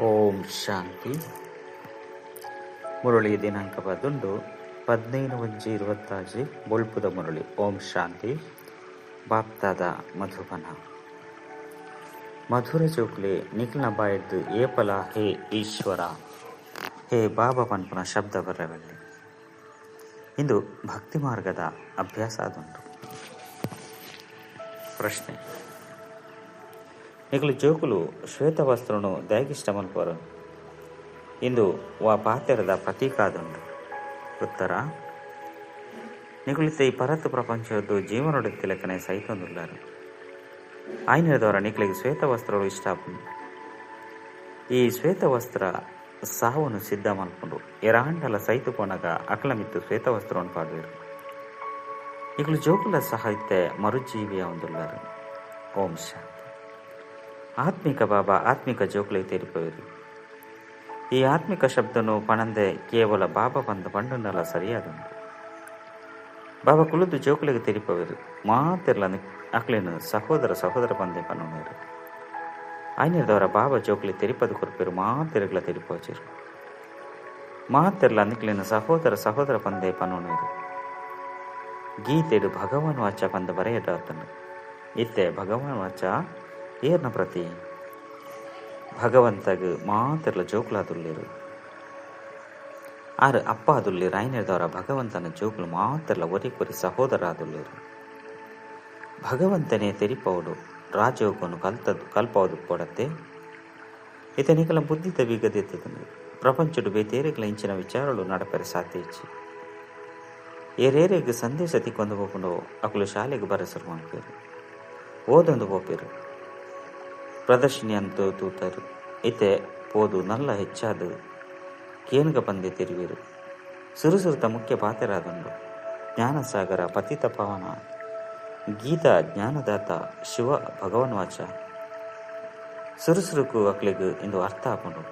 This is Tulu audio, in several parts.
ಓಂ ಶಾಂತಿ. ಮುರಳಿ ದಿನಾಂಕ ಪದುಂಡು 15/1/26 ಬೊಳ್ಪುದ ಮುರಳಿ. ಓಂ ಶಾಂತಿ. ಬಾಪ್ತಾದ ಮಧುಬನ. ಮಧುರ ಚೌಕ್ಲೆ ನಿಖಿಲ್ನ ಬಾಯಿದ್ದು ಏಪಲ ಹೇ ಈಶ್ವರ ಹೇ ಬಾಬಾ ಪನ್ಪುನ ಶಬ್ದ ಬರವಲ್ಲಿ. ಇಂದು ಭಕ್ತಿ ಮಾರ್ಗದ ಅಭ್ಯಾಸ ಅದುಂಟು. ಪ್ರಶ್ನೆ: ನಿಖಲು ಜೋಕುಲು ಶ್ವೇತವಸ್ತ್ರನು ದಾಗಿಷ್ಟ ಮಲ್ಪರು ಇಂದು ವಾ ಪಾತೆರದ ಪ್ರತೀಕ ಅದುಂಡು. ಉತ್ತರ: ನಿಕುಲಿತ ಈ ಪರತ್ ಪ್ರಪಂಚದ್ದು ಜೀವನೊಡೆತ್ತ ಲೆಕ್ಕನೆ ಸೈತೊಂದುಲ್ಲಾರು. ಆಯ್ನದವರ ನಿಕ್ಲಿಗೆ ಶ್ವೇತವಸ್ತ್ರಗಳು ಇಷ್ಟ. ಈ ಶ್ವೇತವಸ್ತ್ರ ಸಾವನ್ನು ಸಿದ್ಧ ಮಲ್ಪುಂಡು. ಎರಾಂಡಲ ಸೈತು ಪೋನಗ ಅಕಲಮಿತ್ತು ಶ್ವೇತವಸ್ತ್ರವನ್ನು ಪಾಡುವರು. ನಿಕುಲು ಜೋಕುಲ ಸಾಹಿತ್ಯ ಮರುಜೀವಿಯ ಒಂದುಲ್ಲಾರು. ಓಂ ಶಾಂತಿ. ಆತ್ಮಿಕ ಬಾಬಾ ಆತ್ಮಿಕ ಜೋಕುಲೈ ತೆರಿಪವರು. ಈ ಆತ್ಮಿಕ ಶಬ್ದನು ಪಣಂದೆ ಕೇವಲ ಬಾಬಾ ಬಂದ ಪಂಡುನಲ ಸರಿಯಾದುಂಡು. ಬಾಬಾ ಕುಲುದು ಜೋಕುಲಿಗೆ ತೆರಿಪವರು. ಮಾತಿರ್ಲ ಅಕ್ಲೇನು ಸಹೋದರ ಸಹೋದರ ಬಂದೆ ಪನ್ನುವರು. ಆಯ್ನದವರ ಬಾಬಾ ಜೋಕುಲಿ ತೆರಿಪದು ಕೊರ್ಪೇರು. ಮಾತಿರ್ಗಳ ತೆರಿಪೋಚಿರು. ಮಾತಿರ್ಲ ನಿಕ್ಲೇನು ಸಹೋದರ ಸಹೋದರ ಪಂದೆ ಪನ್ನುವರು. ಗೀತೆಡು ಭಗವಾನ್ ವಾಚ ಪಂದ ಬರೆಯದಾತನು. ಇತ್ತೆ ಭಗವಾನ್ ವಾಚ ಏರ್ನ ಪ್ರತಿ ಭಗವಂತಗ್ ಮಾತಿರ್ಲ ಜೋಕುಲಾದುಲ್ಲೇರು. ಆರು ಅಪ್ಪ ಅದುಲ್ಲೇರು. ಆಯ್ನದವರ ಭಗವಂತನ ಜೋಕುಲು ಮಾತಿರ್ಲ ಒರಿ ಕೊರಿ ಸಹೋದರ ಆದುಲ್ಲೇರು. ಭಗವಂತನೇ ತೆರಿಪೌಡು ರಾಜಯೋಗವನ್ನು ಕಲ್ಪೌದು ಕೊಡತ್ತೆ. ಇತನಿಕಲ ಬುದ್ಧಿತ ಬೀಗದೆತ್ತದನು. ಪ್ರಪಂಚಡು ಬೇತೇರೆಗಳ ಇಂಚಿನ ವಿಚಾರಗಳು ನಡಪರೆ ಸಾಧ್ಯ ಇಚ್ಚಿ. ಏರೇರೆಗ್ ಸಂದೇಶ ತಿಕ್ಕೊಂದು ಹೋಗ್ಕೊಂಡು ಅಕುಲು ಶಾಲೆಗೆ ಬರಸರು ಮಾಡ್ಪೇರು, ಓದೊಂದು ಪೋಪೇರು, ಪ್ರದರ್ಶಿನಿ ಅಂತ ತೂತರು. ಇತ್ತೆ ಪೋದು ನಲ್ಲ ಹೆಚ್ಚಾದ ಕೇನ್ಗ ಬಂದೆ ತಿರುವಿರು. ಸುರುಸುರುತ ಮುಖ್ಯ ಪಾತ್ರರಾದಂಡು ಜ್ಞಾನಸಾಗರ ಪತಿತ ಪವನ ಗೀತಾ ಜ್ಞಾನದಾತ ಶಿವ ಭಗವನ್ ವಾಚ ಸುರುಸುರುಕು ಅಕ್ಲಿಗು ಇಂದು ಅರ್ಥ ಆಪುಂಡು.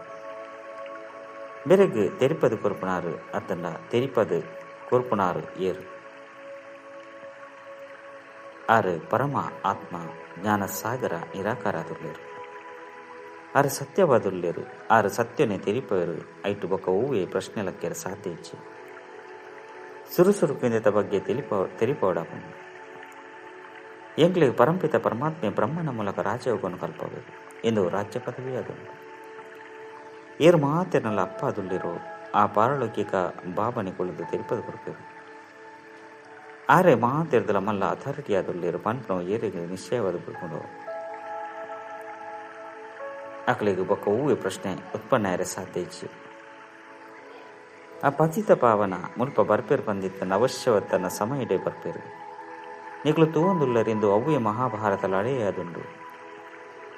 ಬೆರಗು ತೆರಿಪದು ಕೊರ್ಪುಣಾರು ಅತ್ತಂಡ ತೆರಿಪದು ಕೊರ್ಪುಣಾರು ಏರು. ಆರು ಪರಮ ಆತ್ಮ ಜ್ಞಾನಸಾಗರ ನಿರಾಕಾರಾದುಲ್ಲೇರು. ಆರು ಸತ್ಯವಾದುಲ್ಲೇರು. ಆರು ಸತ್ಯನೇ ತೆರಿಪವರು. ಐಟು ಬೊಕ್ಕ ಹೂವೇ ಪ್ರಶ್ನೆ ಲಕ್ಕೆರ ಸಾಧ್ಯ ಇಚ್ಚಿ. ಸುರುಸುರುಕಿಂದ ಬಗ್ಗೆ ತೆರಿಪೋಡಾಪುಂಡು. ಎಂಗ್ಲಿಗೆ ಪರಂಪಿತ ಪರಮಾತ್ಮೆ ಬ್ರಹ್ಮನ ಮೂಲಕ ರಾಜಯೋಗವನ್ನು ಕಲ್ಪಬೇಕು ಎಂದು ರಾಜ್ಯ ಪದವಿ ಅದುಂಟು. ಏರು ಮಾತಿನಲ್ಲ ಅಪ್ಪ ಅದುಲ್ಲಿರೋ ಆ ಪಾರಲೌಕಿಕ ಬಾಬನೆ ಕುಳಿದು ತೆರಿಪದು ಕೊಡ್ಪೇರು. ಆರೆ ಮಾತಿರ್ದಲ ಮಲ್ಲ ಅಥಾರಿಟಿ ಅದುಲ್ಲಿರು ಪನ್ಪನೋ ಏರಿಗೆ ನಿಶ್ಚಯವಾದ ಬಿಡ್ಕೊಂಡು ಅಕಲಿಗೆ ಬೊಕ್ಕ ಹೂವೆ ಪ್ರಶ್ನೆ ಉತ್ಪನ್ನ ಏರೆ ಸಾಧ್ಯ ಇಚ್ಚಿ. ಆ ಪತಿತ ಪಾವನ ಮುಲ್ಪ ಬರ್ಪೇರು ಬಂದಿತ್ತನ ಅವಶ್ಯವತ್ತನ ಸಮಯ ಇಡೇ ಬರ್ಪೇರು. ನಿಕಲು ತೂವೊಂದುಲ್ಲರಿಂದು ಅವ್ವೇ ಮಹಾಭಾರತ ಲಡೆಯಾದುಂಡು.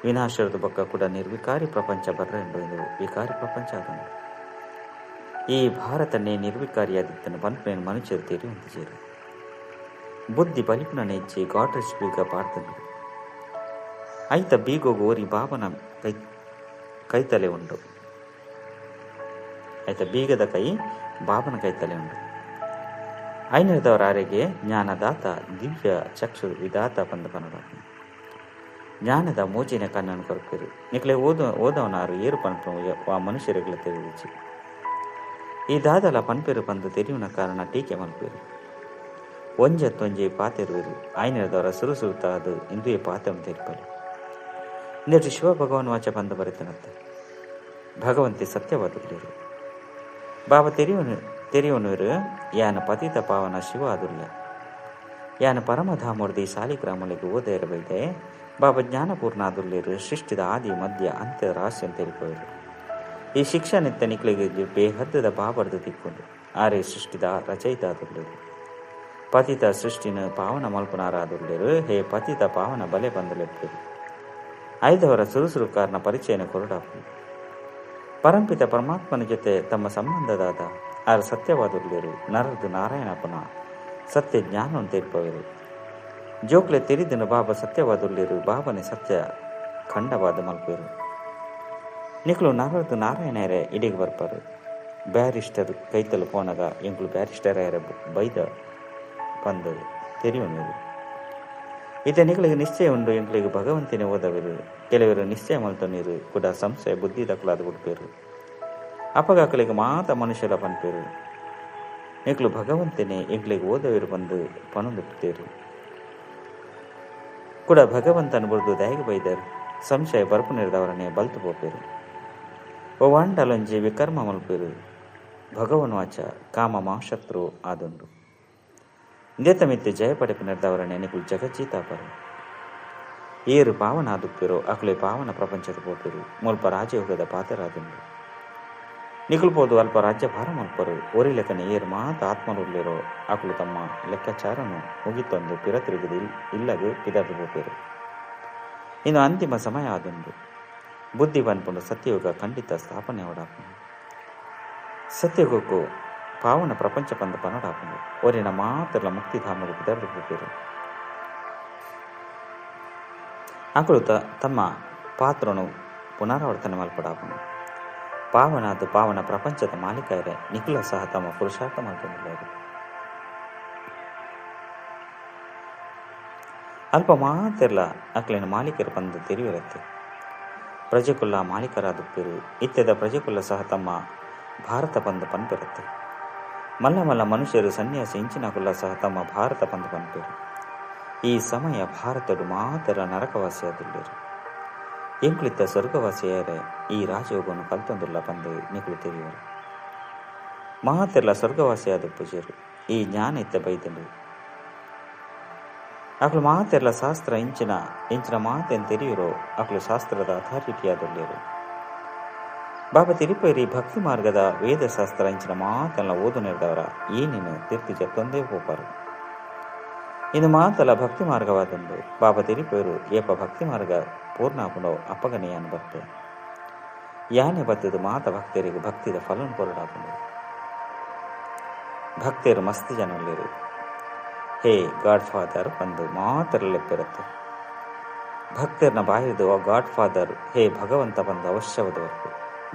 ವಿನಾಶರದ ಬೊಕ್ಕ ಕೂಡ ನಿರ್ವಿಕಾರಿ ಪ್ರಪಂಚ ಬರ್ರೆಂಡು ಎಂದು ವಿಕಾರಿ ಪ್ರಪಂಚ ಆದುಂಡು. ಈ ಭಾರತನೇ ನಿರ್ವಿಕಾರಿಯಾದಿತ್ತನು ಪನ್ಪೇನು ಮನುಷ್ಯರು ತೇರಿ ಹೊಂದಿಜೇರು. ಬುದ್ಧಿ ಬಲಿಪುನ ನೆಚ್ಚಿ ಗಾಡ್ರೆಸ್ ಬೀಗ ಪಾಡ್ತಂಡು. ಐತ ಬೀಗೋಗು ಓರಿ ಬಾಬನ ಕೈತಲೆ ಉಂಡು. ಐತ ಬೀಗದ ಕೈ ಬಾಬನ ಕೈತಲೆ ಉಂಡು. ಐನದವರ ಆರೆಗೆ ಜ್ಞಾನದಾತ ದಿವ್ಯ ಚಕ್ಷು ವಿಧಾತ ಬಂದ ಪನಡ ಜ್ಞಾನದ ಮೋಜಿನ ಕಣ್ಣನ್ನು ಕೊರಪೇರು. ನಿಕ್ಲೆ ಓದವನಾರು ಏರು ಪನ್ಪು ಆ ಮನುಷ್ಯರುಗಳ ತಿಳಿದಿಚ್ಚಿ. ಈ ದಾದಲ ಪನ್ಪೇರು ಬಂದು ತೆರಿಯುವ ಕಾರಣ ಟೀಕೆ ಮಲ್ಪೇರು. ಒಂಜತ್ತೊಂಜೆ ಪಾತೆರುವರು. ಐನದವರ ಸುರುಸುರುತ ಅದು ಇಂದುಯೇ ಪಾತೆಯನ್ನು ತೆರಿಪಲು. ಇಂದಟ್ಟು ಶಿವ ಭಗವಾನ್ ವಾಚ ಬಂದು ಬರೆತನತ್ತೆ. ಭಗವಂತೆ ಸತ್ಯವಾದುಲ್ಲೇರು. ಬಾಬಾ ತೆರಿಯವನೂರು ಯಾನ ಪತಿತ ಪಾವನ ಶಿವ ಅದುಲ್ಲ. ಯಾನ ಪರಮಧಾಮರ್ದಿ ಸಾಲಿಗ್ರಾಮಲಿಗೆ ಓದೇರಬೈದೆ. ಬಾಬಾ ಜ್ಞಾನಪೂರ್ಣ ಅದುಲ್ಲೇರು. ಸೃಷ್ಟಿದ ಆದಿ ಮಧ್ಯ ಅಂತ್ಯ ರಹಸ್ಯ ತೆರಿಪವರು. ಈ ಶಿಕ್ಷಣ ನಿಕ್ಲಿಗೆ ಬೇಹದ್ದದ ಬಾಬರ್ದು ತಿಕ್ಕೊಂಡು ಆರೆ ಸೃಷ್ಟಿದ ರಚಯಿತ ಅದುಲ್ಲೇರು. ಪತಿತ ಸೃಷ್ಟಿನ ಪಾವನ ಮಲ್ಪನಾರ ಅದುಲ್ಲೇರು. ಹೇ ಪತಿತ ಪಾವನ ಬಲೆ ಬಂದಲೆಪ್ಪೇರು. ಐದವರ ಸುರುಸುರುಕಾರನ ಪರಿಚಯನ ಕೊರಡಾಪು. ಪರಂಪಿತ ಪರಮಾತ್ಮನ ಜೊತೆ ತಮ್ಮ ಸಂಬಂಧದಾದ ಆರು ಸತ್ಯವಾದುಲ್ಲೇರು. ನರದು ನಾರಾಯಣಪ್ಪನ ಸತ್ಯ ಜ್ಞಾನವನ್ನು ತೀರ್ಪವರು. ಜೋಕ್ಲೆ ತೆರಿದನು ಬಾಬಾ ಸತ್ಯವಾದುಲ್ಲೇರು. ಬಾಬನೆ ಸತ್ಯ ಖಂಡವಾದ ಮಲ್ಪೇರು. ನಿಕ್ಲು ನರದು ನಾರಾಯಣರೇ ಇಡಿಗೆ ಬರ್ಪಾರು. ಬ್ಯಾರಿಸ್ಟರ್ ಕೈತಲು ಪೋನಗ ಎಂಕ್ಲು ಬ್ಯಾರಿಸ್ಟರ್ ಬೈದ ಬಂದು ತೆರಿಯುವರು. ಇತ್ತೆ ನಿಕಲಿಗೆ ನಿಶ್ಚಯ ಉಂಡು ಎಂಕ್ಲಿಗೆ ಭಗವಂತನೇ ಓದವಿರು. ಕೆಲವರು ನಿಶ್ಚಯ ಮಲ್ತೊನೀರು ಕೂಡ ಸಂಶಯ ಬುದ್ಧಿ ದಕ್ಕಲಾದ ಬಿಡ್ಪೇರು. ಅಪಗಾಕಲಿಗೆ ಮಾತ ಮನುಷ್ಯರ ಪನ್ಪೇರು ಎಂಕ್ಲು ಭಗವಂತನೇ ಎಂಕ್ಲಿಗೆ ಓದವಿರು ಬಂದು ಪಣೊಂದುತ್ತೇರು. ಕೂಡ ಭಗವಂತನ ಬುರ್ದು ದಯಗೆ ಬೈದರು ಸಂಶಯ ಬರ್ಪುನಿರ್ದವರನ್ನೇ ಬಲ್ತು ಪೋಪೇರು. ಓ ವಾಂಡಲೊಂಜಿ ವಿಕರ್ಮ ಮಲ್ಪೇರು ಭಗವನ್ ವಾಚ ಕಾಮ ಮಾಶತ್ರು ಆದುಂಡು. ಇಂದೇತ ಮಿತ್ತೆ ಜಯ ಪಡೆಪಿನರ್ದವರನ್ನೇ ನಿಕುಲು ಜಗಜ್ಜೀತಾಪರು. ಏರು ಪಾವನ ಆದುಪ್ಪೇರೋ ಅಕಲೆ ಪಾವನ ಪ್ರಪಂಚದ ಪೋಪೇರು. ಮುಲ್ಪ ರಾಜಯೋಗದ ಪಾತ್ರರಾದುಂಡು. ನಿಕುಲು ಪೋದು ಅಲ್ಪ ರಾಜ್ಯಭಾರ ಮಲ್ಪರು. ಒರಿ ಲೆಕ್ಕನೆ ಏರು ಮಾತ ಆತ್ಮರುಳ್ಳಿರೋ ಅಕಲು ತಮ್ಮ ಲೆಕ್ಕಾಚಾರನು ಮುಗಿತೊಂದು ಪಿರ ತಿರುಗುದು ಇಲ್ಲಗು ಪಿದರ್ದು ಪೋಪೇರು. ಇನ್ನು ಅಂತಿಮ ಸಮಯ ಆದುಂಡು. ಬುದ್ಧಿ ಪನ್ಪುಂಡು ಸತ್ಯಯುಗ ಖಂಡಿತ ಸ್ಥಾಪನೆ ಅವಡಾಪುಂಡು. ಸತ್ಯಯುಗಕ್ಕೂ ಪಾವನ ಪ್ರಪಂಚ ಪಂದ ಪನಡಾಪುಂಡು. ಒರಿನ ಮಾತ್ರಲ ಮುಕ್ತಿಧಾಮಗು ಪಿದರ್ದು ಪೋಪೇರು. ಅಕಲು ತಮ್ಮ ಪಾತ್ರನು ಪುನರಾವರ್ತನೆ ಮಲ್ಪಡಾಪುಂಡು. ಪಾವನಾದ ಪಾವನ ಪ್ರಪಂಚದ ಮಾಲೀಕರೇ ನಿಖಿಲ ಸಹ ತಮ್ಮ ಪುರುಷಾರ್ಥ ಮಲ್ತೊಂದುಲ್ಲೆರ್. ಅಲ್ಪ ಮಾತೆರ್ಲ ಅಕ್ಲೆನ ಮಾಲೀಕರು ಪಂದ್ ತೆರಿವಿರತ್ತೆ. ಪ್ರಜೆಕುಲ್ಲ ಮಾಲೀಕರಾದುಪ್ಪೆರು. ಇತ್ತೆದ ಪ್ರಜೆಕುಲ್ಲ ಸಹ ತಮ್ಮ ಭಾರತ ಪಂದ್ ಪನ್ಪಿರತ್ತೆ. ಮಲ್ಲ ಮಲ್ಲ ಮನುಷ್ಯರು ಸನ್ಯಾಸಿ ಇಂಚಿನಕುಲ್ಲ ಸಹ ತಮ್ಮ ಭಾರತ ಪಂದ್ ಪನ್ಪೆರು. ಈ ಸಮಯ ಭಾರತಡು ಮಾತ್ರ ನರಕವಾಸಿಯಾದುಲ್ಲೆರ್. ಎಂಕುಲಿತ್ತ ಸ್ವರ್ಗವಾಸಿಯಾರೆ ಈ ರಾಜಯೋಗವನ್ನು ಕಲ್ತೊಂದುಲ್ಲ ಪಂದ್ ನಿಕುಲು ತೆರಿಯರು. ಮಾತೆರ್ಲ ಸ್ವರ್ಗವಾಸಿಯಾದುಪ್ಪುಜೆರು. ಈ ಜ್ಞಾನ ಇತ್ತ ಬೈದುಂಡು. ಅಕುಲು ಮಾತೆರ್ಲ ಶಾಸ್ತ್ರ ಇಂಚಿನ ಇಂಚಿನ ಮಾತೆನ್ ತೆರಿಯರೋ ಅಕುಲು ಶಾಸ್ತ್ರದ ಅಥಾರಿಟಿಯಾದುಲ್ಲೆರು. ಬಾಬಾ ತಿರುಪೇರಿ ಭಕ್ತಿ ಮಾರ್ಗದ ವೇದಶಾಸ್ತ್ರ ಇಂಚಿನ ಮಾತೆಲ್ಲ ಓದು ನೆರೆದವರ ಏನೇನು ತೀರ್ತಿ ಜತ್ತೊಂದೇ ಪೋಪಾರು. ಇದು ಮಾತಲ್ಲ ಭಕ್ತಿ ಮಾರ್ಗವಾದುಂಡು. ಬಾಬಾ ತಿರುಪೇರು ಏಪ ಭಕ್ತಿ ಮಾರ್ಗ ಪೂರ್ಣಾಪುಂಡೋ ಅಪ್ಪಗನೆ ಯಾನ್ ಬರ್ಪೆ. ಯಾನೆ ಬತ್ತದು ಮಾತ ಭಕ್ತರಿಗೆ ಭಕ್ತಿದ ಫಲನ್ ಕೊರಡಾಪುಂಡು. ಭಕ್ತರು ಮಸ್ತ್ ಜನ ಉಲ್ಲೆರು. ಹೇ ಗಾಡ್ ಫಾದರ್ ಪಂದು ಮಾತ್ರ ಲೆಪ್ಪಿರತ್ತೆ. ಭಕ್ತರನ್ನ ಬಾಯಿದು ಆ ಗಾಡ್ ಫಾದರ್ ಹೇ ಭಗವಂತ ಬಂದು ಅವಶ್ಯವಾದ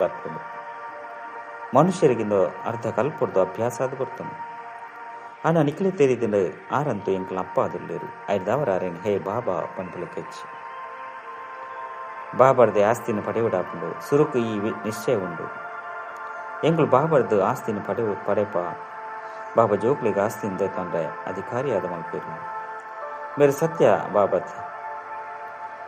ಬರ್ಪುಂಡು. ಮನುಷ್ಯರಿಗಿಂದು ಅರ್ಧ ಕಲ್ಪುಡ್ದು ಅಭ್ಯಾಸ ಅದು ಬರ್ತುಂಡು. ಆನ ನಿಕ್ಲೆ ತೆರಿದಿಂಡು ಆರಂತೂ ಎಂಕ್ಲ ಅಪ್ಪ ಆದುಲ್ಲೆರು. ಐದವರ ಆರೇನು ಹೇ ಬಾಬಾ ಪನ್ಪುಲೆಕ್ಕೆಚ್ಚಿ ಬಾಬರ್ದೆ ಆಸ್ತಿನ ಪಡೆಯುಡಾಪುಂಡು. ಸುರುಕು ಈ ನಿಶ್ಚಯ ಉಂಡು. ಎಂಕುಲು ಬಾಬರ್ದು ಆಸ್ತಿನ ಪಡೆಪ ಬಾಬಾ ಜೋಕ್ಲಿಗೆ ಆಸ್ತಿನ ದೆತೊಂಡ್ರೆ ಅಧಿಕಾರಿಯಾದ ಮಲ್ಪೆರು. ಮೇರು ಸತ್ಯ ಬಾಬತ್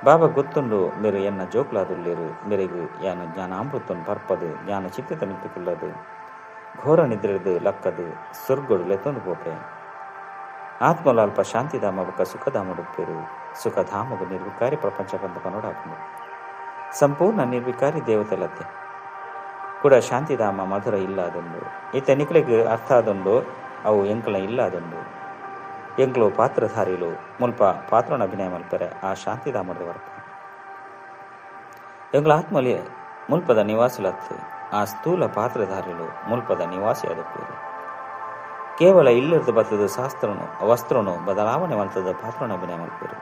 ಬಾಬಾ ಗೊತ್ತುಂಡು ಮೇರು ಎನ್ನ ಜೋಕ್ಲಾದುಲ್ಲೆರು. ಮೇರೆಗು ಯಾನ ಜ್ಞಾನಾಮೃತನ್ ಪರ್ಪದು ಜ್ಞಾನ ಚಿತ್ತಿತ ಮಿತ್ತುಕುಲ್ಲದು ಘೋರ ನಿದ್ರೆದು ಲಕ್ಕದು ಸ್ವರ್ಗಡು ಲೆತ್ತೊಂದು ಪೋಪೆ. ಆತ್ಮಲ ಅಲ್ಪ ಶಾಂತಿಧಾಮ ಬೊಕ್ಕ ಸುಖಧಾಮಡುಪ್ಪೆರು. ಸುಖಧಾಮಗು ನಿರ್ವಿಕಾರಿ ಪ್ರಪಂಚ ಬಂದ ಪನೋಡಾಪುಂಡು. ಸಂಪೂರ್ಣ ನಿರ್ವಿಕಾರಿ ದೇವತೆಲತ್ತೆ ಕೂಡ ಶಾಂತಿಧಾಮ ಮಧುರ ಇಲ್ಲ ಅದೊಂದು. ಈತ ನಿಕ್ಲೆಗ್ ಅರ್ಥ ಆದೊಂದು ಅವು ಎಂಕಲ ಇಲ್ಲ ಅದೊಂದು. ಎಂಕ್ಲು ಪಾತ್ರಧಾರಿಲು ಮುಲ್ಪ ಪಾತ್ರನ ಅಭಿನಯ ಮಲ್ಪರೆ ಆ ಶಾಂತಿಧಾಮದ ವರ್ಪ. ಎಂಕ್ಲ ಆತ್ಮಲಿ ಮುಲ್ಪದ ನಿವಾಸಿಲತ್ತು ಆ ಸ್ಥೂಲ ಪಾತ್ರಧಾರಿಲು ಮುಲ್ಪದ ನಿವಾಸಿ ಅದಪ್ಪೇರು. ಕೇವಲ ಇಲ್ಲದ ಬತ್ತದ ಶಾಸ್ತ್ರನು ವಸ್ತ್ರನು ಬದಲಾವಣೆ ಮಲ್ತದ ಪಾತ್ರನ ಅಭಿನಯ ಮಲ್ಪೇರು.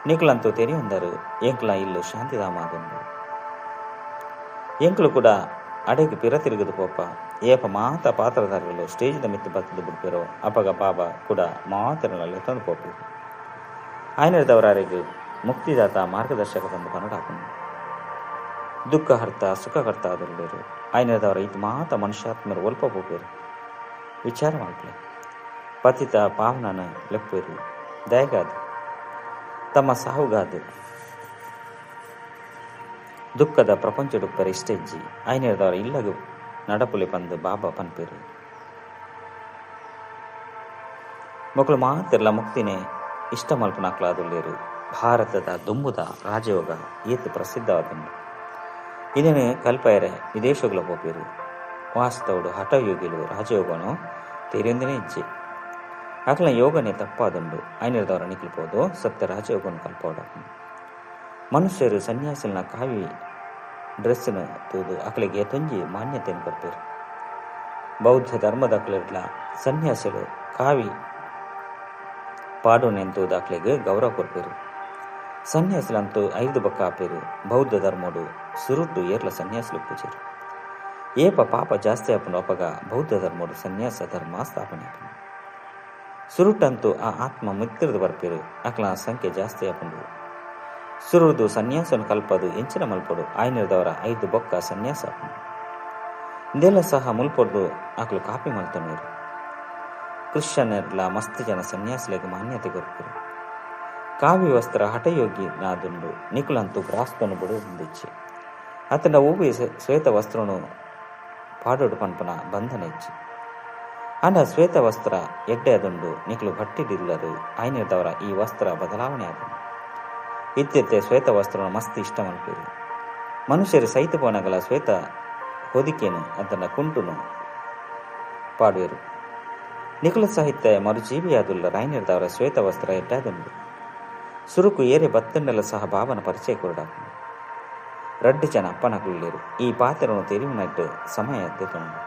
ನಿಕ್ಲಂತೂ ತೆರೆಯೊಂದರು ಎಂಕ್ಲ ಇಲ್ಲು ಶಾಂತಿಧಾಮ ಅದೊಂದು. ಎಂಕ್ಲು ಕೂಡ ಅಡೆಗೆ ಪಿರ ತಿರುಗದು ಪೋಪ. ಏಪ ಮಾತ ಪಾತ್ರಧಾರಿಗಳು ಸ್ಟೇಜ್ದ ಮಿತ್ತು ಬತ್ತದು ಬಿಡ್ಪೇರೋ ಅಪಗ ಬಾಬಾ ಕೂಡ ಮಾತನಲ್ಲಿ ತಂದು ಪೋಪೇರು. ಆಯ್ನದವರಾರಿಗೆ ಮುಕ್ತಿದಾತ ಮಾರ್ಗದರ್ಶಕ ಬಂದು ಕನ್ನಡ ದುಃಖಹರ್ತ ಸುಖಕರ್ತ ಆದಲ್ಲೇರು. ಆಯ್ನದವರ ಇದು ಮಾತ ಮನುಷ್ಯಾತ್ಮರು ಒಲ್ಪ ಪೋಪೇರು. ವಿಚಾರ ಮಾಡ್ಲೆ ಪತಿತ ಪಾವನನ ಲೆಪ್ಪೇರು. ದಯಗಾದು ತಮ್ಮ ಸಾಹುಗಾದು ದುಃಖದ ಪ್ರಪಂಚಡುಪ್ಪರೆ ಇಷ್ಟೆಜ್ಜಿ ಆಯ್ನೇದವರ ಇಲ್ಲಗು ನಡಪುಲಿ ಬಂದು ಬಾಬಾ ಪನ್ಪೇರು. ಮಕ್ಕಳು ಮಾತಿರ್ಲ ಮುಕ್ತಿನೇ ಇಷ್ಟ ಮಲ್ಪನಾಕ್ಲಾದುಲ್ಲೇರು. ಭಾರತದ ದುಂಬುದ ರಾಜಯೋಗ ಏತು ಪ್ರಸಿದ್ಧವಾದನು. ಇದನ್ನೇ ಕಲ್ಪಯರೆ ವಿದೇಶಗಳ ಪೋಪೇರು. ವಾಸ್ತವಡು ಹಠಯೋಗಿಲು ರಾಜಯೋಗನು ತೆರೆಯೊಂದನೇ ಇಜ್ಜೆ. ಅಕಲ ಯೋಗನೇ ತಪ್ಪಾದುಂಡು. ಐನರ್ದವರ ನಿಕ್ಲ್ಪೋದು ಸತ್ಯ ರಾಜಯೋಗನು ಕಲ್ಪೋಡ. ಮನುಷ್ಯರು ಸನ್ಯಾಸಿನ ಕಾವಿ ಡ್ರೆಸ್ನ ತೂದು ಅಕಲಿಗೆ ತೊಂಜಿ ಮಾನ್ಯತೆಯನ್ನು ಕೊಡ್ಪೇರು. ಬೌದ್ಧ ಧರ್ಮದ ಅಕಲಿರ್ಲ ಸನ್ಯಾಸಿಲು ಕಾವಿ ಪಾಡುನೆಂತೂದು ಅಕಲಿಗೆ ಗೌರವ ಕೊಡ್ಪೇರು. ಸನ್ಯಾಸಿಲಂತೂ 5 ಬಕ್ಕ ಆಪೇರು. ಬೌದ್ಧ ಧರ್ಮಡು ಸುರುಟು ಏರ್ಲ ಸನ್ಯಾಸಿಲು ಪೂಜೆರು. ಏಪ ಪಾಪ ಜಾಸ್ತಿ ಆಪುಂಡು ಅಪಗ ಬೌದ್ಧ ಧರ್ಮಡು ಸನ್ಯಾಸ ಧರ್ಮ ಸ್ಥಾಪನೆ ಆಪುಂಡು. ಸುರುಟಂತೂ ಆ ಆತ್ಮ ಮಿತ್ತರ್ದು ಬರ್ಪೇರು ಅಕ್ಲ ಸಂಖ್ಯೆ ಜಾಸ್ತಿ ಆಪುಂಡು. ಸುರುದು ಸನ್ಯಾಸನ ಕಲ್ಪದು ಎಂಚಿನ ಮಲ್ಪೊಡು ಆಯ್ನಿರ್ದವರ 5 ಬೊಕ್ಕ ಸನ್ಯಾಸ ಆಪುಂಡು. ಇಂದೆಲ್ಲ ಸಹ ಮುಲ್ಪೊಡ್ದು ಅಕ್ಲು ಕಾಪಿ ಮಲ್ತೊನ್ವೆರ್. ಕ್ರಿಶ್ಚಿಯನ್ರೆಡ್ಲ ಮಸ್ತ್ ಜನ ಸನ್ಯಾಸಿಲೆಗ್ ಮಾನ್ಯತೆ ಕೊರ್ಪೆರ್. ಕಾವಿ ವಸ್ತ್ರ ಹಠಯೋಗಿ ನಾದುಂಡು ನಿಕುಲಂತೂ ಗ್ರಾಸ್ತನು ಬುಡುಂದಿಚ್ಚಿ ಅತಂಡ ಒವ್ವೆ ಶ್ವೇತ ವಸ್ತ್ರನು ಪಾಡೊಡು ಪನ್ಪುನ ಬಂಧನ ಇಜ್ಜಿ. ಆಂಡ ಶ್ವೇತ ವಸ್ತ್ರ ಎಡ್ಡೆ ಅದುಂಡು ನಿಕುಲು ಭಟ್ಟಿಡಿಲ್ಲರು ಆಯ್ನಿರ್ದವರ ಈ ವಸ್ತ್ರ ಬದಲಾವಣೆ ಆದುಂಡು. ಇತ್ತೆತ್ತೆ ಶ್ವೇತ ವಸ್ತ್ರನು ಮಸ್ತ್ ಇಷ್ಟ ಮಲ್ಪೆರ್. ಮನುಷ್ಯರು ಸೈತ ಪೋನಗಲ ಶ್ವೇತ ಹೊದಿಕೆನು ಅದನ್ನ ಕುಂಟುನು ಪಾಡುವೆರು. ನಿಕುಲ ಸಾಹಿತ್ಯ ಮರುಜೀವಿಯಾದುಲ್ಲ ರಾಯ್ನಿರ್ದವರ ಶ್ವೇತ ವಸ್ತ್ರ ಎಡ್ಡಾದುಂಡು. ಸುರುಕು ಏರೆ ಬತ್ತಂಡಲ ಸಹ ಬಾಬನ ಪರಿಚಯ ಕೊರಡಾಪುಂಡು. ರಡ್ಡು ಜನ ಅಪ್ಪನಕುಲ್ಲೇರು ಈ ಪಾತ್ರನು ತೆರಿವುನಟ್ಟು ಸಮಯ ದೆತೊಂಡು.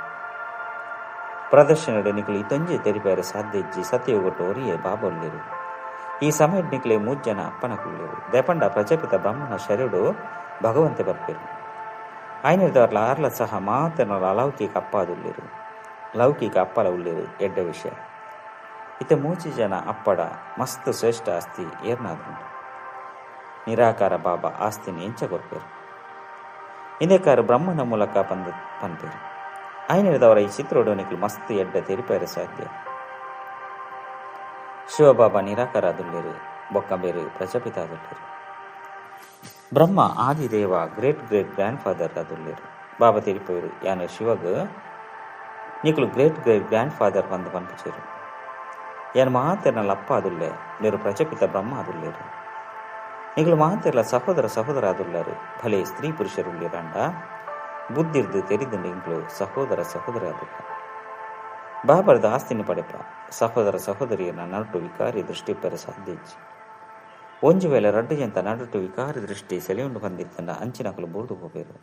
ಪ್ರದರ್ಶನಡು ನಿಕುಲು ಇತೊಂಜಿ ತೆರಿಪೇರೆ ಸಾಧ್ಯ ಇಜ್ಜಿ ಸತ್ಯಯುಗಟ್ಟು ಒರಿಯೇ ಬಾಬೊಲ್ಲೇರು. ಈ ಸಮಯಡ್ ನಿಕುಲೆ 3 ಜನ ಅಪ್ಪನಕುಲ್ಲೇರು. ದೇಪಂಡ ಪ್ರಜಾಪಿತ ಬ್ರಹ್ಮನ ಶರೀರಡು ಭಗವಂತೆ ಬರ್ಪೇರು. ಆಯ್ನಿರ್ದವರ್ಲ ಆರ್ಲ ಸಹ ಮಾತನರ ಅಲೌಕಿಕ ಅಪ್ಪ ಅದುಲ್ಲೇರು. ಲೌಕಿಕ ಅಪ್ಪಲ ಉಲ್ಲೇರು ಎಡ್ಡ ವಿಷಯ. ಇತ 3 ಜನ ಅಪ್ಪಡ ಮಸ್ತ್ ಶ್ರೇಷ್ಠ ಆಸ್ತಿ ಏರ್ನಾದುಂಡು. ನಿರಾಕಾರ ಬಾಬಾ ಆಸ್ತಿನ ಎಂಚ ಕೊರ್ಪೇರು. ಇಂದೆಕಾರ ಬ್ರಹ್ಮನ ಮೂಲಕ ಪನ್ಪೇರು. ಆಯ್ನಿರ್ದವರ ಈ ಚಿತ್ರೋಡು ನಿಕುಲು ಮಸ್ತ್ ಎಡ್ಡ ತೆರಿಪೇರೆ ಸಾಧ್ಯ. ಶಿವಬಾಬಾ ನಿರಾಕಾರ ಅದುಲ್ಲೇರು, ಬೊಕ್ಕ ಬೇರು ಪ್ರಜಾಪಿತ ಅದುಲ್ಲೇರು. ಬ್ರಹ್ಮ ಆದಿದೇವ ಗ್ರೇಟ್ ಗ್ರೇಟ್ ಗ್ರ್ಯಾಂಡ್ ಫಾದರ್ ಅದುಲ್ಲೇರು. ಬಾಬಾ ತೆರಿಪೇರು ಯಾನು ಶಿವಗ್ ನಿಕುಲು ಗ್ರೇಟ್ ಗ್ರೇಟ್ ಗ್ರ್ಯಾಂಡ್ ಫಾದರ್ ಬಂದು ಪನ್ಪುಚೇರು. ಯಾನು ಮಾತೆರ್ನಲ್ಲ ಅಪ್ಪ ಅದುಲ್ಲೆ ಬೇರು ಪ್ರಜಾಪಿತ ಬ್ರಹ್ಮ ಅದುಲ್ಲೇರು. ನಿಕುಲು ಮಾತೆರ್ಲ ಸಹೋದರ ಸಹೋದರ ಅದುಲ್ಲರು. ಭಲೆ ಸ್ತ್ರೀ ಪುರುಷರುಲ್ಲೇರಂಡ ಬುದ್ಧಿರ್ದು ತೆರಿದು ನಿಂಕ್ಲು ಸಹೋದರ ಸಹೋದರ ಅದುಲ್ಲ. ಬಾಬರದ ಆಸ್ತಿನ ಪಡೆಪ ಸಹೋದರ ಸಹೋದರಿಯರ ನಡುಟು ವಿಕಾರಿ ದೃಷ್ಟಿ ಪೆರ ಸಾಧ್ಯ ಇಜ್ಜಿ. ಒಂಜಿ ವೇಳೆ ರಡ್ಡು ಜಂತ ನಡುಟು ವಿಕಾರಿ ದೃಷ್ಟಿ ಸೆಲೆಯುಂಡು ಬಂದಿತ್ತಂಡ ಅಂಚಿನಕಲು ಬೂರ್ದು ಪೋಪೇರು.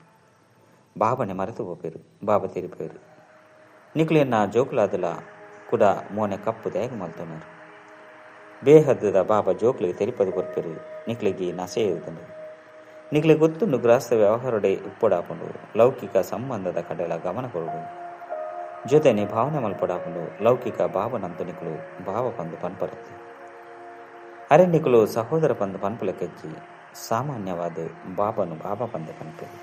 ಬಾಬನೆ ಮರೆತು ಪೋಪೇರು. ಬಾಬಾ ತೆರಿಪೇರು ನಿಕುಲು ಎನ್ನ ಜೋಕುಲಾದಲ ಕುಡ ಮೋನೆ ಕಪ್ಪು ದಾಯಗ ಮಲ್ತೊನರು. ಬೇಹದ್ದದ ಬಾಬಾ ಜೋಕ್ಲಿಗೆ ತೆರಿಪದು ಕೊರ್ಪೇರು. ನಿಕ್ಲಿಗೆ ನಸೆ ಇರುತ್ತಂಡು. ನಿಕ್ಲಿಗೆ ಗೊತ್ತುಂಡು ಗ್ರಾಸ್ತ ವ್ಯವಹಾರಡೆ ಉಪ್ಪೊಡಾಪುಂಡು. ಲೌಕಿಕ ಸಂಬಂಧದ ಕಡೆಲ ಗಮನ ಕೊರಡು. ಜೊತೆನೆ ಭಾವನೆ ಮಲ್ಪೊಡಾಪುಂಡು. ಲೌಕಿಕ ಭಾವನಂತು ನಿಕುಲು ಭಾವ ಪಂದು ಪನ್ಪರತ್ತೆ. ಅರೆ ನಿಕುಲು ಸಹೋದರ ಪಂದು ಪನ್ಪುಲೆಕಜ್ಜಿ ಸಾಮಾನ್ಯವಾದ ಬಾಬನು ಬಾಬಾ ಪಂದೆ ಪನ್ಪೇರು.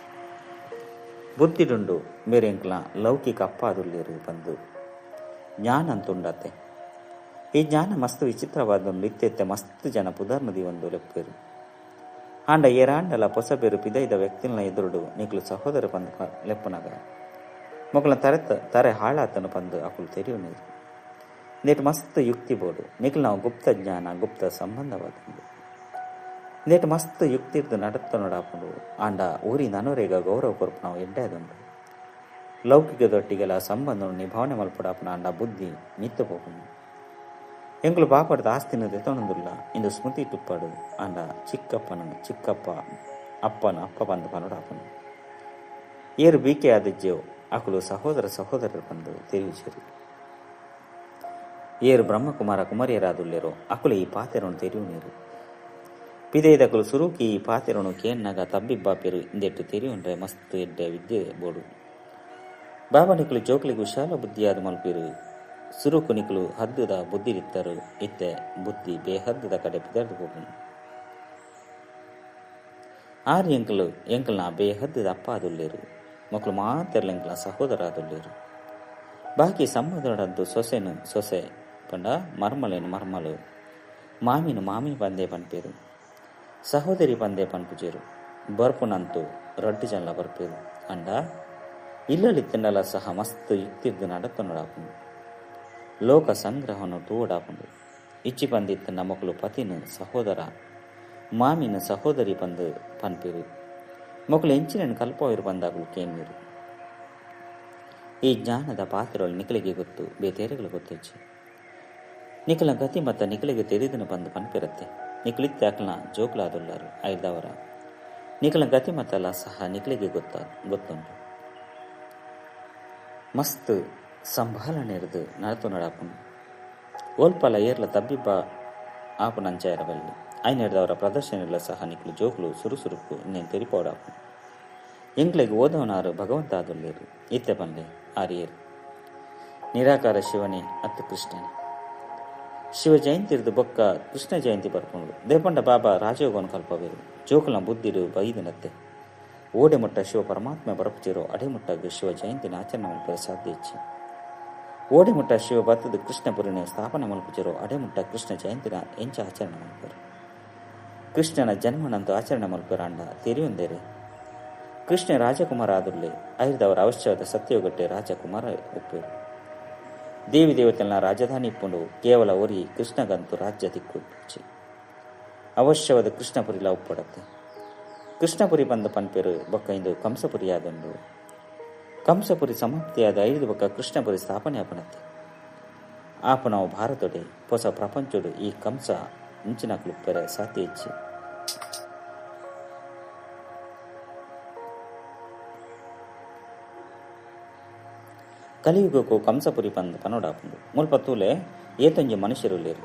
ಬುದ್ಧಿಡುಂಡು ಮೇರೆಂಕ್ಲ ಲೌಕಿಕ ಅಪ್ಪ ಅದುಲ್ಲೇರು ಪಂದು ಜ್ಞಾನಂತುಂಡತ್ತೆ. ಈ ಜ್ಞಾನ ಮಸ್ತ್ ವಿಚಿತ್ರವಾದೊಂದು ಇತ್ತೆತ್ತೆ ಮಸ್ತ್ ಜನ ಪುದರ್ನದಿ ಒಂದು ಲೆಪ್ಪೇರು. ಆಂಡ ಏರಾಂಡಲ ಪೊಸಬೇರು ಪಿದೈದ ವ್ಯಕ್ತಿನ ಎದುರುಡು ನಿಕುಲು ಸಹೋದರ ಪಂದು ಲೆಪ್ಪುನಗ ಮೊಕಲ ತರೆ ಹಾಳಾತನು ಪಂದು ಅಕುಲು ತೆರಿಯು ನೀರು. ನೇಟ್ ಮಸ್ತ್ ಯುಕ್ತಿ ಬೋಡು. ನಿಕುಲು ನಾವು ಗುಪ್ತ ಜ್ಞಾನ ಗುಪ್ತ ಸಂಬಂಧವಾದಂದು ನೇಟ್ ಮಸ್ತ್ ಯುಕ್ತಿರ್ದು ನಡತ್ತ ನೋಡಾಪುಂಡು. ಆಂಡ ಊರಿ ನನೋರೇಗ ಗೌರವ ಕೊರ್ಪು ನಾವು ಎಡ್ಡೆ ಅದುಂಡು. ಲೌಕಿಕ ದೊಟ್ಟಿಗೆಲ ಸಂಬಂಧವನ್ನು ನಿಭಾವನೆ ಮಲ್ಪಡಾಪುನ ಆಂಡ ಬುದ್ಧಿ ಮಿತ್ತು ಪೋಪುಂಡು. ಎಂಕುಲು ಬಾಪಡ್ದ ಆಸ್ತಿನ ದೆತೊಣುಂದುಲ್ಲ ಇಂದು ಸ್ಮೃತಿ ತುಪ್ಪಡು. ಆಂಡ ಚಿಕ್ಕಪ್ಪನ ಚಿಕ್ಕಪ್ಪ ಅಪ್ಪನ ಅಪ್ಪ ಬಂದು ಪನೋಡಾಪುಂಡು. ಏರು ಬೀಕೆ ಆದಜ್ಜೆವು ಅಕುಲು ಸಹೋದರ ಸಹೋದರರು ಬಂದು ತೆರಿವಿಚೇರು. ಏರು ಬ್ರಹ್ಮಕುಮಾರ ಕುಮಾರಿಯರಾದುಲ್ಲೇರೋ ಅಕುಲು ಈ ಪಾತೆರನು ತೆರಿವು ನೀರು. ಪಿದೈದಕುಲು ಸುರುಕಿ ಈ ಪಾತೆರನು ಕೇನ್ನಾಗ ತಬ್ಬಿಬ್ಬಾಪೆರು ಇಂದೆಟ್ಟು ತೆರಿಯುಂಡ್ರೆ ಮಸ್ತ್ ಎಡ್ಡೆ ವಿದ್ಯೆ ಬೋಡು. ಬಾಬಾ ನಿಕುಲು ಜೋಕ್ಲಿಗೆ ವಿಶಾಲ ಬುದ್ಧಿಯಾದ ಮಲ್ಪೀರು. ಸುರುಕು ನಿಕುಲು ಹದ್ದುದ ಬುದ್ಧಿರಿತ್ತರು. ಇತ್ತೆ ಬುದ್ಧಿ ಬೇಹದ್ದುದ ಕಡೆ ಪಿದರ್ದು ಹೋಗುನು. ಆರು ಎಂಕಲು ಎಂಕಲ್ನ ಬೇಹದ್ದುದ ಅಪ್ಪ ಅದುಲ್ಲೇರು. ಮಕ್ಕಳು ಮಾತೆರ್ಲ ಎಂಕಲ್ನ ಸಹೋದರ ಅದುಲ್ಲೇರು. ಬಾಕಿ ಸಂಬಂಧದಂತೂ ಸೊಸೆನು ಸೊಸೆ ಪಂಡ ಮರ್ಮಲೇನು ಮರ್ಮಲು ಮಾಮಿನು ಮಾಮಿ ಬಂದೇ ಪನ್ಪೇರು. ಸಹೋದರಿ ಬಂದೇ ಪನ್ಪುಜೇರು. ಬರ್ಪುನಂತೂ ರಡ್ಡು ಜನಲ ಬರ್ಪೇರು. ಅಂಡ ಇಲ್ಲಲ್ಲಿ ತಿನ್ನಲ ಸಹ ಮಸ್ತ್ ಯುಕ್ತಿರ್ದು ನಡತೊನಡಾಪುಂಡು. ಲೋಕ ಸಂಗ್ರಹವನ್ನು ತೂವಡಾಪುಂಡು. ಇಚ್ಚಿ ಬಂದಿತ್ತಂಡ ಮಕ್ಕಳು ಪತಿನ ಸಹೋದರ ಮಾಮಿನ ಸಹೋದರಿ ಬಂದು ಪನ್ಪೇರು. ಮಕ್ಕಳು ಎಂಚಿನ ಕಲ್ಪವಿರು ಬಂದಾಗಲು ಕೇನ್ವೀರು. ಈ ಜ್ಞಾನದ ಪಾತ್ರಗಳು ನಿಕಲಿಗೆ ಗೊತ್ತು, ಬೇತೇರೆಗಳು ಗೊತ್ತಿಜ್ಜಿ. ನಿಕಲ ಗತಿ ಮತ್ತ ನಿಕಲಿಗೆ ತೆರಿದನು ಬಂದು ಪನ್ಪಿರತ್ತೆ. ನಿಕಲಿತ್ತೆ ಅಕ್ಲನ ಜೋಕ್ಲಾದುಲ್ಲಾರು ಐದವರ ನಿಕಲ ಗತಿ ಮತ್ತಲ್ಲ ಸಹ ನಿಕಲಿಗೆ ಗೊತ್ತುಂಟು. ಮಸ್ತ್ ಸಂಭಾಲನೆ ಇರದು ನಡತು ನಡಾಪುಂಡು. ಓಲ್ಪಲ ಏರ್ಲ ತಬ್ಬಿಬ್ಬ ಆಪುನಂಚಾಯರಬಲ್ಲಿ ಐನೆಡ್ದವರ ಪ್ರದರ್ಶನ ಸಹ ನಿಕ್ಲು ಜೋಕ್ಲು ಸುರುಸುರುಕು ಇನ್ನೇನು ತೆರಿಪೋಡಾಪುಂಡು. ಎಂಕ್ಲೆಗ್ ಓದವನಾರು ಭಗವಂತ ಆದುಲ್ಲೇರು. ಇತ್ತೆ ಪನ್ಲೆ ಆರ್ಯೇರು ನಿರಾಕಾರ ಶಿವನೇ ಅತ್ತು ಕೃಷ್ಣನೇ. ಶಿವ ಜಯಂತಿರ್ದು ಬೊಕ್ಕ ಕೃಷ್ಣ ಜಯಂತಿ ಬರ್ಪುಂಡು. ದೇಪಂಡ ಬಾಬಾ ರಾಜಯೋಗವನ್ನು ಕಲ್ಪವೇರು ಜೋಕುಲ್ನ ಬುದ್ಧಿಡು ಬೈದಿನತ್ತೆ. ಓಡೆ ಮುಟ್ಟ ಶಿವ ಪರಮಾತ್ಮ ಬರಪುಚಿರೋ ಅಡೆ ಮುಟ್ಟಗ್ ಶಿವ ಜಯಂತಿನ ಆಚರಣೆ ಮಲ್ಪರೆ ಸಾಧ್ಯ ಇಜ್ಜಿ. ಓಡೆ ಮುಟ್ಟ ಶಿವ ಬತ್ತದ ಕೃಷ್ಣಪುರಿನ ಸ್ಥಾಪನೆ ಮಲ್ಪುಚಿರೋ ಅಡೆ ಮುಟ್ಟ ಕೃಷ್ಣ ಜಯಂತಿನ ಎಂಚ ಆಚರಣೆ ಮಲ್ಪರು. ಕೃಷ್ಣನ ಜನ್ಮನಂತೂ ಆಚರಣೆ ಮಲ್ಪೆರಾಂಡ ತೆರಿಯೊಂದೇರೆ. ಕೃಷ್ಣ ರಾಜಕುಮಾರ ಆದುಲ್ಲೆ ಐರ್ದವರ ಅವಶ್ಯವಾದ ಸತ್ಯಯುಗಟ್ಟೆ ರಾಜಕುಮಾರ ಒಪ್ಪೇರು. ದೇವಿ ದೇವತೆನ ರಾಜಧಾನಿ ಇಪ್ಪುಂಡು ಕೇವಲ ಒರಿ ಕೃಷ್ಣಗಂತು ರಾಜ್ಯ ದಿಕ್ಕುಚ್ಚಿ ಅವಶ್ಯವಾದ ಕೃಷ್ಣಪುರಿಲ ಒಪ್ಪಡತ್ತೆ. ಕೃಷ್ಣಪುರಿ ಬಂದ ಪನ್ಪೇರು ಬೊಕ್ಕ ಇಂದು ಕಂಸಪುರಿಯಾದುಂಡು. ಕಂಸಪುರಿ ಸಮಾಪ್ತಿಯಾದ ಐದು ಬೊಕ್ಕ ಕೃಷ್ಣಪುರಿ ಸ್ಥಾಪನೆ ಆಪನತ್ತೆ. ಆಪನವು ಭಾರತೊಡೆ ಹೊಸ ಪ್ರಪಂಚೊಡು ಈ ಕಂಸ ಇಂಚಿನಕ್ಲು ಸಾಧ್ಯ ಇಚ್ಚಿ. ಕಲಿಯುಗಕ್ಕೂ ಕಂಸಪುರಿ ಪಂದ್ ಪನೋಡಾಪುಂಡು. ಮುಲ್ಪ ತೂಲೆ ಏತೊಂಜಿ ಮನುಷ್ಯರು ಲೇರು.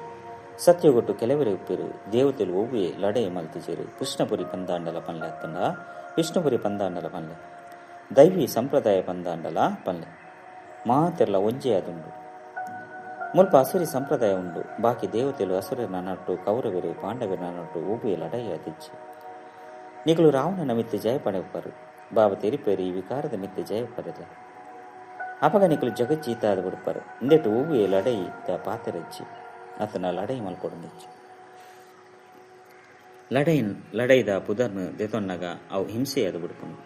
ಸತ್ಯಗೊಟ್ಟು ಕೆಲವರೇ ಉಪ್ಪೇರು. ದೇವತೆಲು ಒವ್ವೆ ಲಡೆ ಮಲ್ತಿಜೇರು. ಕೃಷ್ಣಪುರಿ ಪಂದಾಂಡಲ ಪನ್ಲೆ ಅತ್ತಂಡ ವಿಷ್ಣುಪುರಿ ಪಂದಾಂಡಲ ಪನ್ಲೆ ದೈವಿ ಸಂಪ್ರದಾಯ ಪಂದಾಂಡಲ ಪನ್ಲೆ ಮಾತೆರ್ಲ ಒಂಜೇ ಅದುಂಡು. ಮುಲ್ಪ ಅಸುರಿ ಸಂಪ್ರದಾಯ ಉಂಡು. ಬಾಕಿ ದೇವತೆಲು ಅಸುರನ ನಟ್ಟು ಕೌರವರು ಪಾಂಡವರ ನಟ್ಟು ಒವ್ವೆ ಲಡಾಯಿ ಅದಿಚ್ಚಿ. ನಿಕಲು ರಾವಣನ ಮಿತ್ತೆ ಜಯ ಪಡೆಯುಪ್ಪರು. ಬಾಬಾ ತೆರಿಪೇರು ಈ ವಿಕಾರದ ಮಿತ್ತೆ ಜಯ ಪಡೆದ ಅಪಗ ನಿಕಲು ಜಗಜ್ಜೀತಾದ ಬಿಡ್ಪಾರು. ಇಂದೆಟ್ಟು ಒವ್ವೆ ಲಡೈ ತ ಪಾತೆರಜ್ಜಿ ಆತನ ಲಡೈ ಮಲ್ಕೊಡೊಂದಿಜ್ಜಿ. ಲಡೈದ ಪುದರ್ನು ದೆತೊನ್ನಗ ಅವು ಹಿಂಸೆಯಾದ ಬಿಡ್ಪುಂಡು.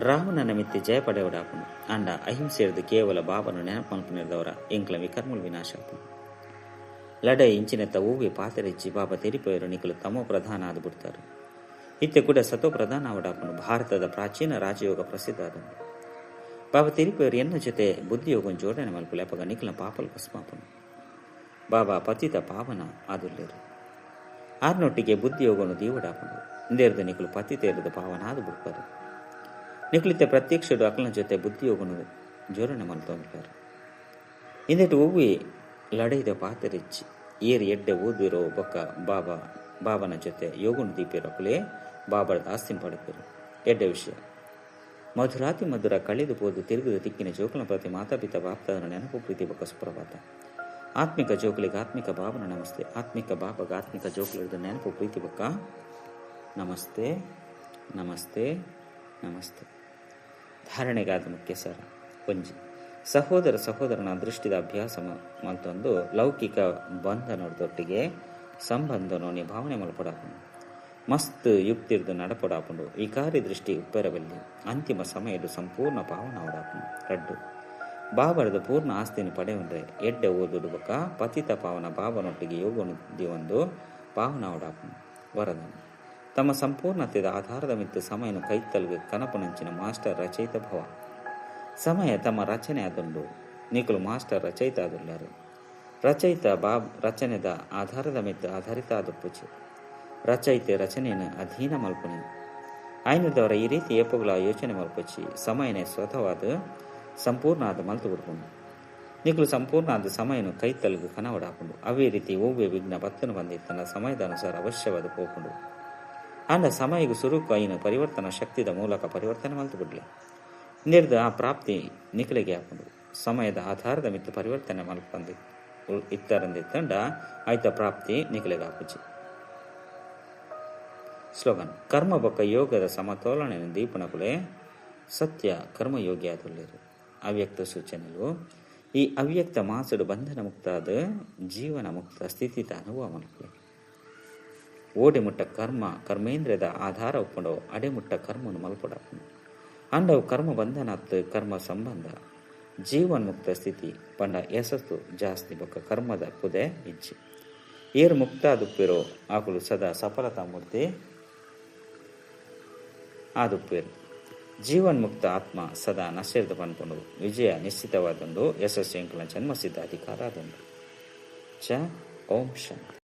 ರಾವಣನ ಮಿತ್ತೆ ಜಯ ಪಡೆವಡಾಪುಂಡು. ಆಂಡ ಅಹಿಂಸೆರ್ದು ಕೇವಲ ಬಾಬನು ನೆನಪು ಮಲ್ಪುನೆರ್ದವರ ಎಂಕ್ಲ ವಿಕರ್ಮುಲು ವಿನಾಶ ಆಪುಂಡು. ಲಡೈ ಇಂಚಿನೆತ್ತ ಒವ್ವೆ ಪಾತೆರಜ್ಜಿ. ಬಾಬಾ ತೆರಿಪೋಯರು ನಿಕಲು ತಮೋ ಪ್ರಧಾನ ಆದ್ ಬಿಡ್ತಾರೆ. ಇತ್ತೆ ಕೂಡ ಸತೋ ಪ್ರಧಾನ ಆವಡಾಪುಂಡು. ಭಾರತದ ಪ್ರಾಚೀನ ರಾಜಯೋಗ ಪ್ರಸಿದ್ಧ ಆದುಂಡು. ಬಾಬಾ ತೆರಿಪೋಯರು ಎನ್ನ ಜೊತೆ ಬುದ್ಧಿಯೋಗಂ ಜೋಡಣೆ ಮಲ್ಪುಲೆ ಅಪಗ ನಿಕಲ್ನ ಪಾಪಲು ಭಸ್ಮಾಪುಂಡು. ಬಾಬಾ ಪತಿತ ಪಾವನ ಆದುಲ್ಲೇರು. ಆರ್ನೊಟ್ಟಿಗೆ ಬುದ್ಧಿಯೋಗನು ದೀವಡಾಪುಂಡು. ಇಂದೇರ್ದು ನಿಕಲು ಪತಿತೇರ್ದು ಪಾವನ ಆದು ಬಿಡ್ಪಾರು. ನಿಕಲಿತೆ ಪ್ರತ್ಯಕ್ಷಡು ಅಕಲ್ನ ಜೊತೆ ಬುದ್ಧಿಯೋಗನು ಜೋಡಣೆ ಮಲ್ತೊಂದುಲ್ಲೇರು. ಇಂದೆಟ್ಟು ಒವ್ವೆ ಲಡೈದ ಪಾತೆರಿಚ್ಚಿ. ಏರು ಎಡ್ಡೆ ಓದಿರೋ ಬೊಕ್ಕ ಬಾಬನ ಜೊತೆ ಯೋಗನು ದೀಪಿರೋ ಅಕುಲೇ ಬಾಬರದ ಆಸ್ತಿನ ಪಡೆಪೇರು. ಎಡ್ಡೆ ವಿಷಯ ಮಧುರಾತಿ ಮಧುರ ಕಳೆದು ಪೋದು ತಿರುಗಿದ ತಿಕ್ಕಿನ ಜೋಕುಲ ಪ್ರತಿ ಮಾತಾಪಿತ ಬಾಪ್ತಾದನ ನೆನಪು ಪ್ರೀತಿ ಬೊಕ್ಕ ಸುಪ್ರಭಾತ. ಆತ್ಮಿಕ ಜೋಕುಲಿಗೆ ಆತ್ಮಿಕ ಬಾಬನ ನಮಸ್ತೆ. ಆತ್ಮಿಕ ಬಾಬಗ ಆತ್ಮಿಕ ಜೋಕುಲಿಗೆ ನೆನಪು ಪ್ರೀತಿ ಬೊಕ್ಕ ನಮಸ್ತೆ ನಮಸ್ತೆ ನಮಸ್ತೆ. ಧಾರಣೆಗಾದ ಮುಖ್ಯ ಸರ ಒಂಜಿ ಸಹೋದರ ಸಹೋದರನ ದೃಷ್ಟಿದ ಅಭ್ಯಾಸ ಮಲ್ತೊಂದು ಲೌಕಿಕ ಬಂಧನದೊಟ್ಟಿಗೆ ಸಂಬಂಧನು ನಿಭಾವನೆ ಮಲ್ಪಡಾಪುಂಡು. ಮಸ್ತ್ ಯುಕ್ತಿರ್ದು ನಡಪಡಾಪುಂಡು. ವಿಕಾರಿ ದೃಷ್ಟಿ ಉಪ್ಪೆರಬಲ್ಲಿ ಅಂತಿಮ ಸಮಯಡು ಸಂಪೂರ್ಣ ಪಾವನ ಅವಡಾಪುಂಡು. ರಡ್ಡು ಬಾಬರದ ಪೂರ್ಣ ಆಸ್ತಿನ ಪಡೆಯುಂಡ್ರೆ ಎಡ್ಡೆ ಓದುಡು ಬೊಕ್ಕ ಪತಿತ ಪಾವನ ಬಾಬನೊಟ್ಟಿಗೆ ಯೋಗನು ದಿವೊಂದು ಪಾವನ ಅವಡಾಪುಂಡು. ವರದಾನ ತಮ್ಮ ಸಂಪೂರ್ಣತೆದ ಆಧಾರದ ಮಿತ್ತು ಸಮಯನು ಕೈತಲ್ಗೆ ಕನಪುನಂಚಿನ ಮಾಸ್ಟರ್ ರಚಯಿತ ಭವ. ಸಮಯ ತಮ್ಮ ರಚನೆ ಆದುಂಡು. ನಿಕಲು ಮಾಸ್ಟರ್ ರಚಯಿತ ಆದುಲ್ಲಾರು. ರಚಯಿತ ಬಾಬ್ ರಚನೆದ ಆಧಾರದ ಮಿತ್ತು ಆಧಾರಿತ ಆದುಪ್ಪುಚಿ. ರಚಯಿತೆ ರಚನೆಯನ್ನು ಅಧೀನ ಮಲ್ಪುನಿ. ಆಯ್ನದವರ ಈ ರೀತಿ ಏಪುಗಳ ಯೋಚನೆ ಮಲ್ಪುಚಿ. ಸಮಯನೇ ಸ್ವತಃವಾದ ಸಂಪೂರ್ಣ ಆದ ಮಲ್ತು ಬಿಡ್ಪುಂಡು. ನಿಕಲು ಸಂಪೂರ್ಣ ಆದ ಸಮಯನು ಕೈತಲ್ಗು ಕನವಡಾಪುಂಡು. ಅವೇ ರೀತಿ ಒವ್ವೆ ವಿಘ್ನ ಬತ್ತನು ಬಂದಿತ್ತನ ಸಮಯದ ಅನುಸಾರ ಅವಶ್ಯವಾದ ಪೋಪುಂಡು. ಆಂಡ ಸಮಯಗೂ ಸುರುಕು ಐನು ಪರಿವರ್ತನಾ ಶಕ್ತಿದ ಮೂಲಕ ಪರಿವರ್ತನೆ ಮಲ್ತು ಬಿಡ್ಲೆ. ನಿರ್ದ ಆ ಪ್ರಾಪ್ತಿ ನಿಕಲಿಗೆ ಆಪುಂಡು. ಸಮಯದ ಆಧಾರದ ಮಿತ್ತು ಪರಿವರ್ತನೆ ಮಲ್ಪಂದಿ ಇತ್ತರಂದಿತ್ತಂಡ ಆಯ್ತ ಪ್ರಾಪ್ತಿ ನಿಕಲಿಗೆ ಆಪುಚಿ. ಸ್ಲೋಗನ್ ಕರ್ಮ ಬೊಕ್ಕ ಯೋಗದ ಸಮತೋಲನ ದೀಪನಕುಲೆ ಸತ್ಯ ಕರ್ಮಯೋಗಿ ಆದುಲ್ಲೇರು. ಅವ್ಯಕ್ತ ಸೂಚನೆಲು ಈ ಅವ್ಯಕ್ತ ಮಾಸುಡು ಬಂಧನ ಮುಕ್ತಾದ ಜೀವನ ಮುಕ್ತ ಸ್ಥಿತಿತ ಅನುಭವ ಮಲ್ಪುಲೆ. ಓಡಿ ಮುಟ್ಟ ಕರ್ಮ ಕರ್ಮೇಂದ್ರಿಯದ ಆಧಾರ ಒಪ್ಪುಂಡು ಅಡೆಮುಟ್ಟ ಕರ್ಮನು ಮಲ್ಪಡಾಪುಂಡು. ಅಂಡವು ಕರ್ಮ ಬಂಧನಾತ್ ಕರ್ಮ ಸಂಬಂಧ ಜೀವನ್ಮುಕ್ತ ಸ್ಥಿತಿ ಪಂಡ ಯಶಸ್ಸು ಜಾಸ್ತಿ ಬೊಕ್ಕ ಕರ್ಮದ ಕುದೆ ಇಜ್ಜಿ. ಏರು ಮುಕ್ತ ಆದುಪ್ಪಿರೋ ಆಕುಲು ಸದಾ ಸಫಲತಾ ಮೂರ್ತಿ ಆದುಪ್ಪೇರು. ಜೀವನ್ಮುಕ್ತ ಆತ್ಮ ಸದಾ ನಶ್ಯದ ಪನ್ಪುಂಡು. ವಿಜಯ ನಿಶ್ಚಿತವಾದುಂಡು. ಯಶಸ್ಸು ಎಂಕುಲ ಜನ್ಮಸಿದ್ಧ ಅಧಿಕಾರ ಆದುಂಡು. ಚ ಓಂ ಶಾಂತಿ.